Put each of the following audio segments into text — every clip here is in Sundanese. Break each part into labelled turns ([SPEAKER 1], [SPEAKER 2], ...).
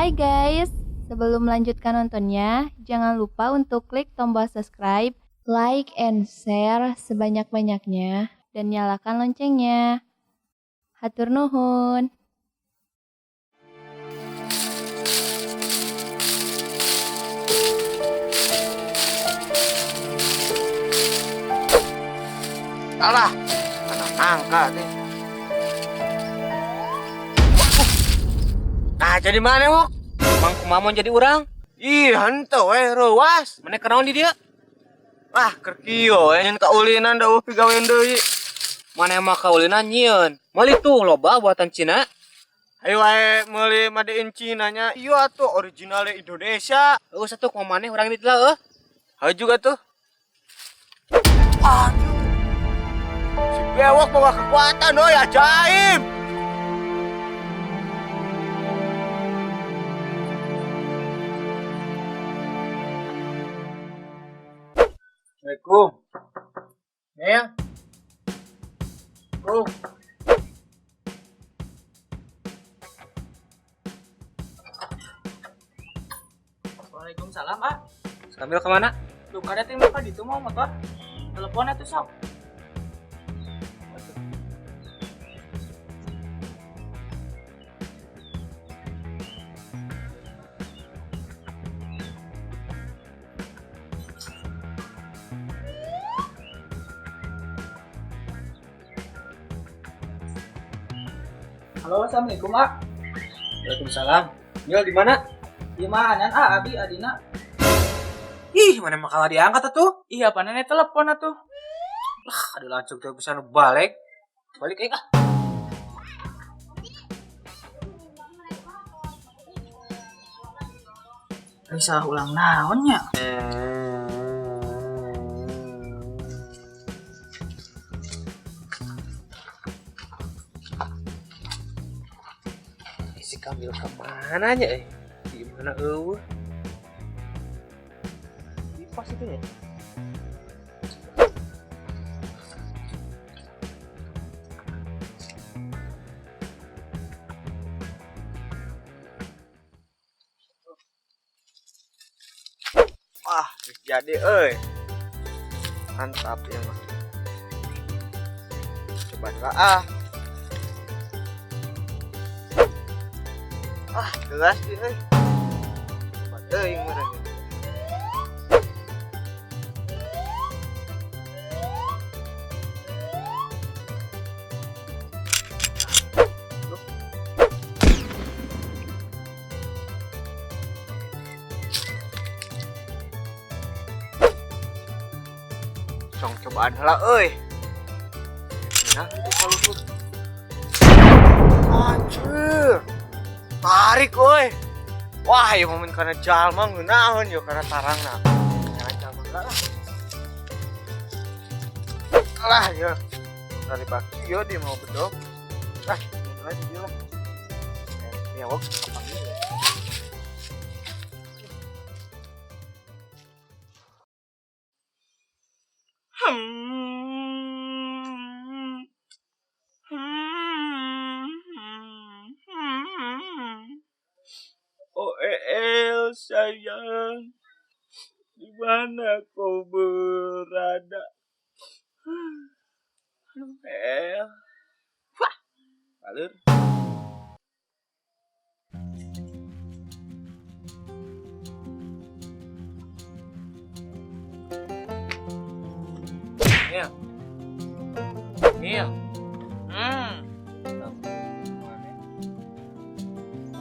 [SPEAKER 1] Hai guys, sebelum melanjutkan nontonnya, jangan lupa untuk klik tombol subscribe, like, and share sebanyak-banyaknya, dan nyalakan loncengnya. Hatur nuhun.
[SPEAKER 2] Alah, kena nangka nih. Nah, jadi mana, Wok?
[SPEAKER 3] Mang kumaha mun jadi urang?
[SPEAKER 2] Ih, henteu we reuas.
[SPEAKER 3] Maneh kunaon di dieu?
[SPEAKER 2] Ah, keur kieu we nyeun kaulinan da euweuh pigawean deui.
[SPEAKER 3] Maneh mah kaulinan nyieun. Meuli tuh loba buatan Cina.
[SPEAKER 2] Hayu wae meuli made in China nya. Ieu atuh originalnya Indonesia.
[SPEAKER 3] Eueuh satu kumaha maneh urang dit lah eueuh.
[SPEAKER 2] Hayu juga tuh. Aduh. Si bewok bawa kekuatan euy, ajaib.
[SPEAKER 3] Assalamualaikum. Nel. Oh.
[SPEAKER 4] Waalaikumsalam, ah.
[SPEAKER 3] Sambil kemana?
[SPEAKER 4] Tuh, kada teh muka gitu mau motor. Telepon atuh sok. Halo, assalamualaikum, ah.
[SPEAKER 3] Waalaikumsalam. Nil di mana?
[SPEAKER 4] Di mana, ah, abi, adina.
[SPEAKER 3] Ih, mana makalah diangkat atuh?
[SPEAKER 4] Iya, panane telepon atuh.
[SPEAKER 3] Lah, aduh langsung tuh bisa nu balik. Balik ah.
[SPEAKER 4] Ini salah ulang naon nya?
[SPEAKER 3] Si Kamil kemana nya eh? Di mana eueuh? Di pos itu ya?
[SPEAKER 2] Wah, jadi euy. Mantap ya mah. Coba lah ah. Ah, jelas sih euy. Coba teuing meureun. Song cobaan heula euy. Nah, itu kalau tuh. Anjir. Tarik euy. Wah, ieu momen kana jalma ngeunaheun yo kana tarangna. Kana jalma lah. Lah yo. Dari baki yo dia mau bedog. Ah, lagi dia lah. Ya, wok kapan ya?
[SPEAKER 5] Oh, El sayang, di mana kau berada? Aduh, El. Wah, alur.
[SPEAKER 3] Nil. Nil.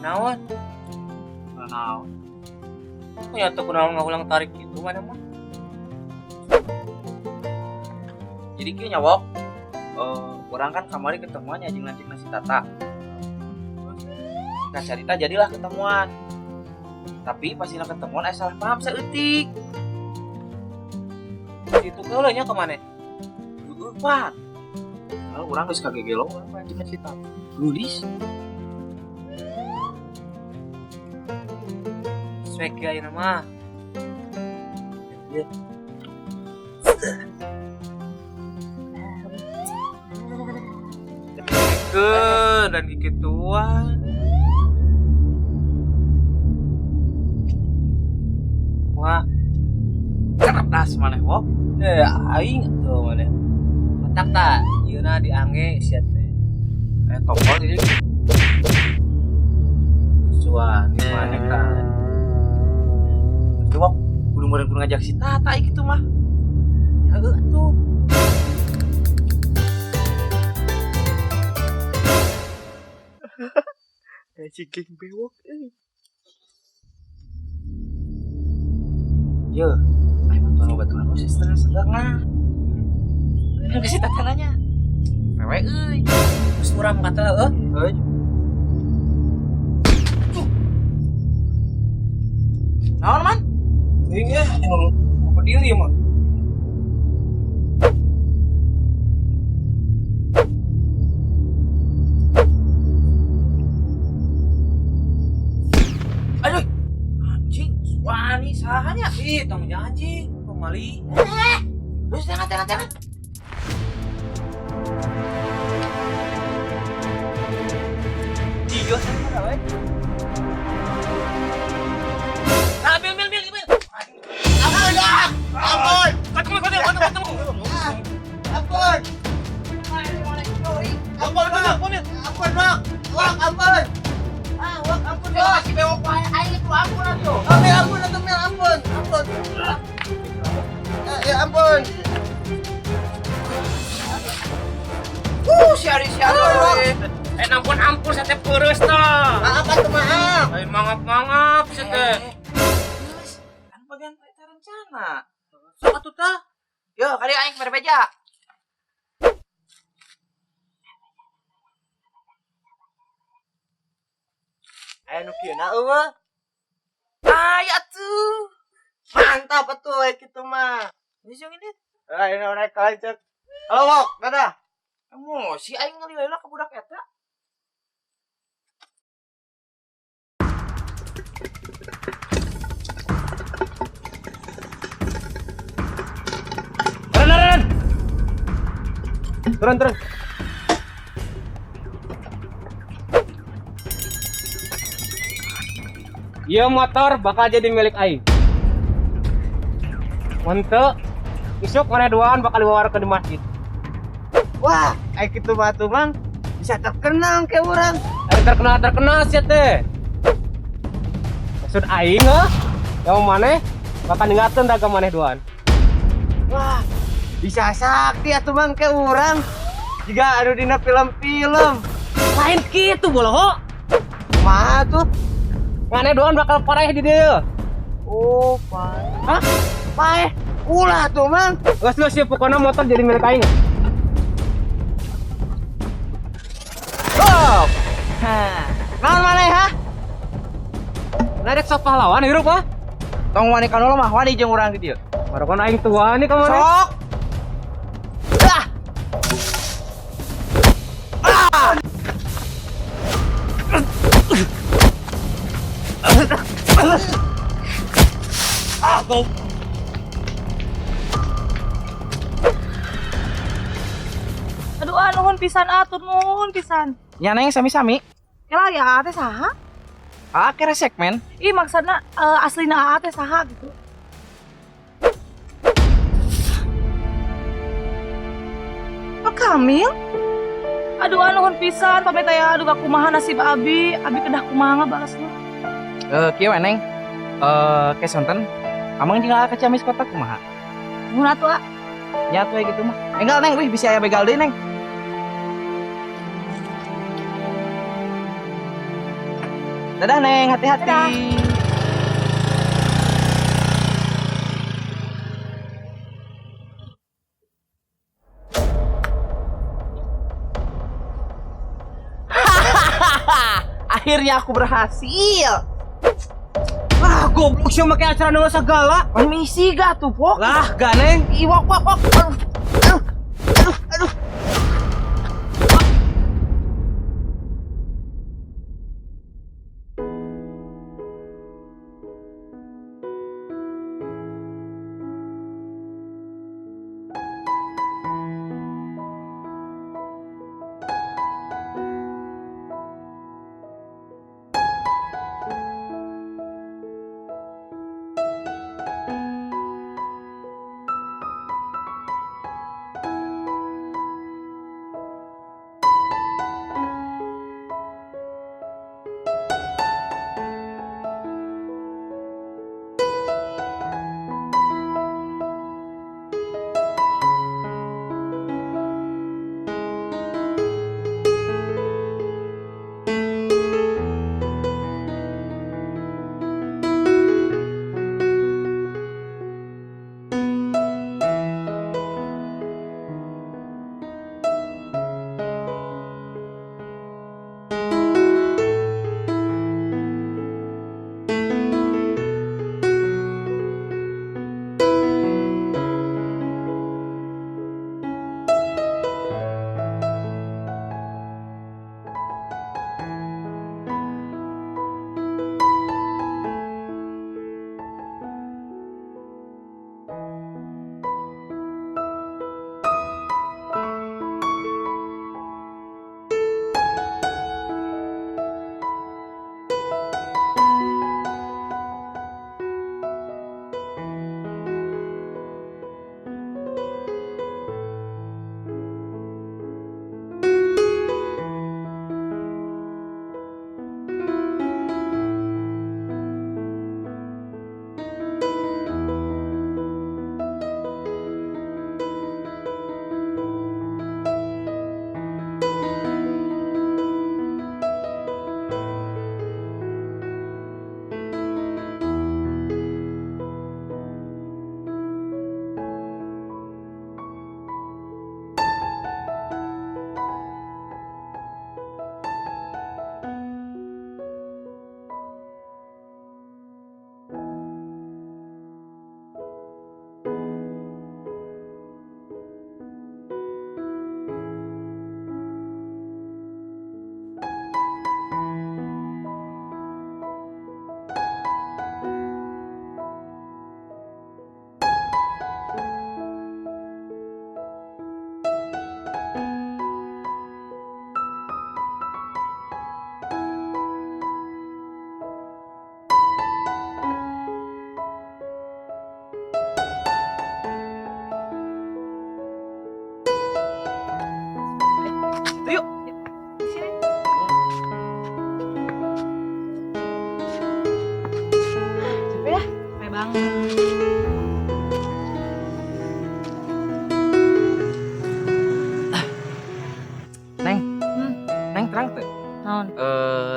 [SPEAKER 3] Naon?
[SPEAKER 4] Naon?
[SPEAKER 3] Punya tuh kunaon ngahulang tarik gitu mana mah?
[SPEAKER 4] Jadi kieu nya, Wok. Urang kan kamari ketemuan ya jeung lanceukna si Tata. Nah, carita jadilah ketemuan. Tapi pas dina ketemuan aya salah paham saeutik.
[SPEAKER 3] Itu keula nya ka maneh?
[SPEAKER 4] Heeh, Pak. Lalu urang geus kagegelo urang lanceukna si Tata. Geulis.
[SPEAKER 3] Swag ya ayeuna mah. Ieu. Keun dan gigituan.
[SPEAKER 4] Cerdas maneh, Wok.
[SPEAKER 3] Aing atuh maneh. Matak ta, ieuna diangge sia teh.
[SPEAKER 4] Tombol ini.
[SPEAKER 3] Suan maneh kan.
[SPEAKER 4] Tuh, Wok, kudu meureun kudu ngajak si Tata kitu mah.
[SPEAKER 3] Ya heuh atuh.
[SPEAKER 2] Si geng bewok euy.
[SPEAKER 4] Ye, aing mah tuan baturan mah setengah-setengah. Kan ke si Tata nanya. Wewe euy.
[SPEAKER 3] Terus urang kata heuh.
[SPEAKER 4] Heuh. Naon man?
[SPEAKER 3] Teuing ya, anu berdiri mah.
[SPEAKER 4] Aduh. Anjing, wani sahanya.
[SPEAKER 3] Ih, tong janji, tong mali.
[SPEAKER 4] Terus jangan jangan jangan. Iya, sana we.
[SPEAKER 3] Nah, bil bil bil bil.
[SPEAKER 2] Ampun, ampun.
[SPEAKER 3] Ketemu ketemu ketemu.
[SPEAKER 2] Ampun. Ampun, ampun, ampun, Bang. Wah, ampun. Ah, wah, ampun, Bang.
[SPEAKER 4] Si bewok wae aing itu ampun atuh.
[SPEAKER 2] Ambil ampun atuh, Mel, ampun. Ampun. Ya ampun.
[SPEAKER 4] Si Ari si Ari.
[SPEAKER 3] Ampun ampun saya teh peureuh tah.
[SPEAKER 2] Maaf atuh, maaf.
[SPEAKER 3] Lain mangap-mangap saya teh.
[SPEAKER 4] Geus, kan bagian eta rencana.
[SPEAKER 3] Sok atuh tah.
[SPEAKER 4] Yo, kali aing mere beja.
[SPEAKER 2] Aya nu kieu na eueuh.
[SPEAKER 4] Aya atuh.
[SPEAKER 2] Mantap atuh aya kitu mah.
[SPEAKER 4] Geus jeung ini.
[SPEAKER 2] Ayo naik kali cek. Halo, Wok, dadah.
[SPEAKER 4] Emosi aing ngalila ka budak eta.
[SPEAKER 3] Turun, turun. Turun, turun. Ieu motor bakal jadi milik aing. Mantep. Isuk maneh duaan bakal diwawarkeun di masjid.
[SPEAKER 2] Wah, aing kitu mah atuh, Mang. Bisa terkenal ke urang.
[SPEAKER 3] Aing terkenal sia teh. Maksud aing heuh, yang maneh bakal ninggalkeun dagang maneh duaan.
[SPEAKER 2] Wah, bisa sakti atuh Mang ke urang. Jiga anu dina film-film.
[SPEAKER 3] Lain kitu boloho.
[SPEAKER 2] Kumaha tuh?
[SPEAKER 3] Maneh duaan bakal pareh di dieu.
[SPEAKER 2] Oh, paeh.
[SPEAKER 3] Hah?
[SPEAKER 2] Paeh. Ulah tuh, Mang.
[SPEAKER 3] Geus lu sih pokona motor jadi milik aing. Stop.
[SPEAKER 4] Hah.
[SPEAKER 2] Naon maneh, ha?
[SPEAKER 3] Narek sok pahlawan hirup ah.
[SPEAKER 4] Tong wani kanolo mah wani jeung urang di dieu.
[SPEAKER 3] Marokon aing tua nih ka maneh.
[SPEAKER 4] Sok.
[SPEAKER 2] Ah. Ah. Ah, goblok.
[SPEAKER 6] Aduh, ah, nuhun pisan atuh, nuhun pisan.
[SPEAKER 4] Nya neng sami-sami.
[SPEAKER 6] Kela ya AA teh saha?
[SPEAKER 4] Ah, keresek men.
[SPEAKER 6] Ih, maksudna aslina AA teh saha gitu. Oh, Kamil? Aduh, ah, nuhun pisan pamit aya aduh kumaha nasib abi, abi kedah kumaha balasna.
[SPEAKER 4] Kieu we neng. Ke sonten. Amang jeung ka Ciamis kota kumaha?
[SPEAKER 6] Nuhun atuh, ah.
[SPEAKER 4] Nya atuh gitu mah. Enggal neng, wih bisa aya begal deui neng. Dadah neng, hati-hati.
[SPEAKER 6] Dadah.
[SPEAKER 4] Akhirnya aku berhasil.
[SPEAKER 3] Ah, goblok sih make acara nu segala.
[SPEAKER 4] Misi gak tuh, Pok?
[SPEAKER 3] Lah, ganeng.
[SPEAKER 4] Ih, wok, wok, wok. Aduh, aduh, aduh, aduh.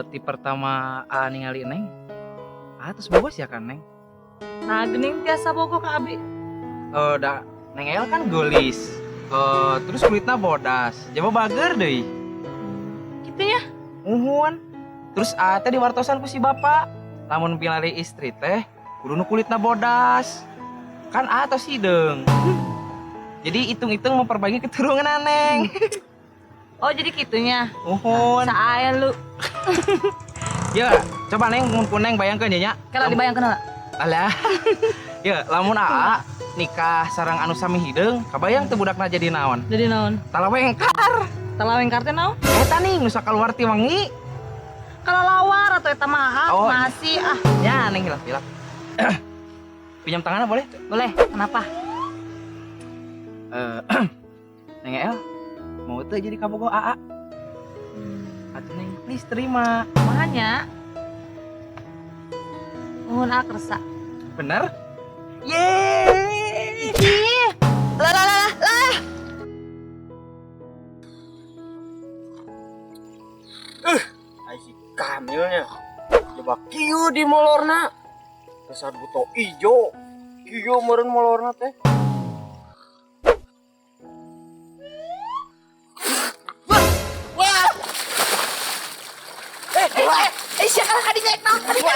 [SPEAKER 4] Ti pertama aa ningali Neng, aa terus bogoh ya kan, Neng?
[SPEAKER 6] Nah, gening tiasa bogoh ka abi.
[SPEAKER 4] Oh, da Neng El kan geulis. Terus kulitnya bodas. Jaba bager deui.
[SPEAKER 6] Kitu nya.
[SPEAKER 4] Muhun. Terus aa teh diwartosan ku si bapak. Lamun pilih istri teh kudu nu kulitna bodas. Kan aa tos hideung. Jadi hitung-hitung memperbaiki keturunan, Neng.
[SPEAKER 6] Oh, jadi kitunya.
[SPEAKER 4] Muhun.
[SPEAKER 6] Saaya lu.
[SPEAKER 4] Ya, coba Neng, mun ku Neng bayangkeun ya nya.
[SPEAKER 6] Kalau dibayangkeun heula.
[SPEAKER 4] Alah. Ya, lamun aa nikah sareng anu sami hideung, kabayang teu budakna jadi naon?
[SPEAKER 6] Jadi naon?
[SPEAKER 4] Talawengkar.
[SPEAKER 6] Talawengkar teh naon?
[SPEAKER 4] Eta nih nu keluar ti wengi.
[SPEAKER 6] Kelelawar atau eta mah
[SPEAKER 4] Oh,
[SPEAKER 6] masih ah.
[SPEAKER 4] Ya, Neng hilap hilap. Pinjam tangannya boleh?
[SPEAKER 6] Boleh. Kenapa?
[SPEAKER 4] Neng El, mau teu jadi kabogoh AA? Atuh Neng, please terima.
[SPEAKER 6] Kumaha nya? Nuhun, ah, kersa.
[SPEAKER 4] Bener? Yeay!
[SPEAKER 6] Ih, lah lah lah lah.
[SPEAKER 2] Ai si Kamilnya. Coba kieu di molorna. Dasar buto ijo. Kieu meureun molorna teh. Wah!
[SPEAKER 6] Eh, eh, eh, sia kalah kadinya naon kadinya.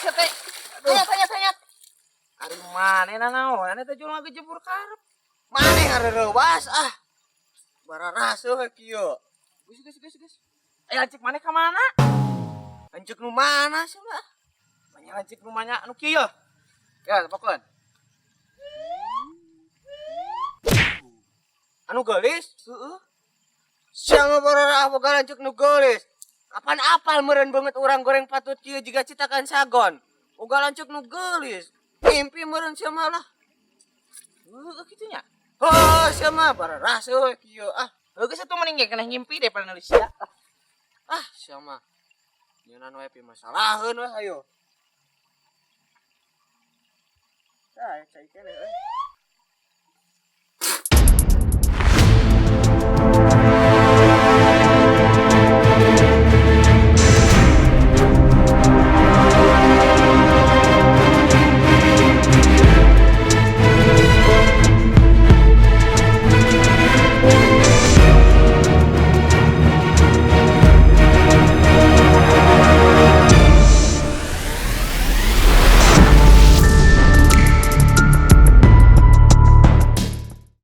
[SPEAKER 6] Sia teh. Tanya tanya tanya.
[SPEAKER 4] Ari maneh nanaon eta jual ngagejebur karep.
[SPEAKER 2] Maneh ngareurewas ah. Bararaseuh we kieu.
[SPEAKER 4] Geus geus geus geus. Eh, lanceuk maneh ka mana?
[SPEAKER 2] Lanceuk nu mana sih mah?
[SPEAKER 4] Banyak lanceuk nu mana anu kieu. Ya, tepokeun.
[SPEAKER 2] Anu geulis?
[SPEAKER 4] Heeh.
[SPEAKER 2] Sia mah bararah boga lanceuk nu geulis. Kapan apal meureun beungeut urang goreng patut kieu jiga citakan sagon. Boga lanceuk nu geulis. Mimpi meureun sia mah lah.
[SPEAKER 4] Heeh, kitu nya.
[SPEAKER 2] Oh, sia mah bararaseuh we kieu ah.
[SPEAKER 4] Heuh, geus atuh mending ge keneh ngimpi daripada nulis sia.
[SPEAKER 2] Ah, sia mah. Nyeunaan we pimasalaheun we ayo. Tah, cai keneh euy.